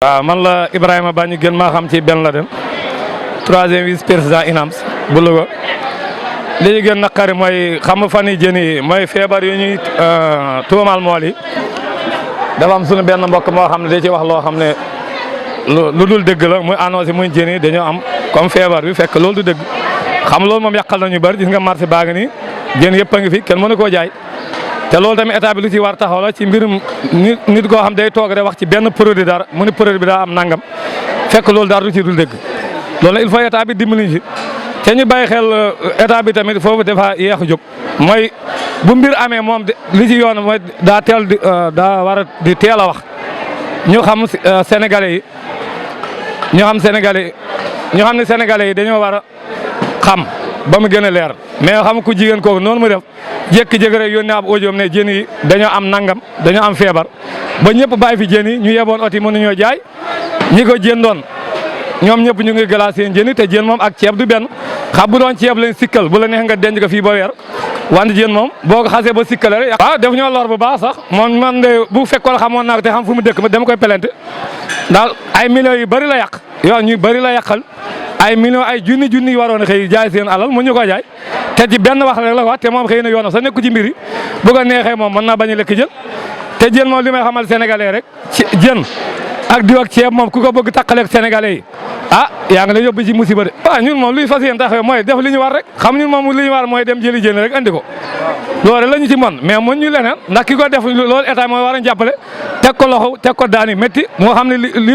waaw man la Ibrahima Ba ñu gën maa xam ci Ben Laden troisième vice-président INAMS bu Louga li ñu gën naqari mooy xam nga fan yii jën yi mooy feebar yu ñuy tuumaal mool yi dafa am suñu benn mbokk moo xam ne da ci wax loo xam ne lu dul dëgg la muy annoncé muy jën yi dañoo am comme feebar bi fekk loolu du dëgg xam loolu moom yàqal nañu bëri gis nga marché baa ngi nii jën yëpp a ngi fi kenn mënu koo jaay. te loolu tamit état bi lu ci war taxaw la ci mbirum nit koo xam day toog rek wax ci benn produit dara mu ni produit bi daa am nangam fekk loolu dara du ci dul dëgg loolu il faut état bi dimbali ci te ñu bàyyi xel état bi tamit foofu dafa yéex a jóg mooy bu mbir amee moom li ci yoon mooy daa teel di daa war a di teel a wax ñu xam sénégalais yi ñu xam ne sénégalais yi dañoo war a xam ba mu gën a leer mais xam ku jigéen kooku noonu mu def jékki-jékki rek yónnee ab audio ne jën yi dañoo am nangam dañoo am feebar ba ñëpp bàyyi fi jën yi ñu yeboon oti mënuñoo jaay ñi ko jëndoon ñoom ñëpp ñu ngi glace seen jën yi te jën moom ak ceeb du benn xam bu doon ceeb lañ sikkal bu la neex nga denc ko fii ba weer wante jën moom boo ko xasee ba sikkale rek waaw def ñoo lor bu baax sax moom man de bu fekkoon xamoon naa ko te xam fu mu dëkk dama koy pelente daal ay millions yu bëri la yàq yow ñu bëri la yàqal ay millions ay junni yi waroon a xëy jaay seen alal mu ñu ko jaay te ci benn wax rek la wax te moom xëy na yoonam sa nekku ci mbir yi bu ko neexee moom mën naa bañ a lekk jën te jën moom li may xamal sénégalais rek ci jën ak diw ak ceeb moom ku ko bëgg taqaleeg sénégalais yi yaa ngi lay yóbbu ci musiba de waaw ñun moom luy fas yéen taxawee mooy def li ñu war rek xam ñun moom li ñu war mooy dem jëli jën rek andi ko loolu rek la ñu ci mën mais mën ñu leneen ndax ki ko def loolu état mooy war a jàppale teg ko loxo teg ko daani métti moo xam ne li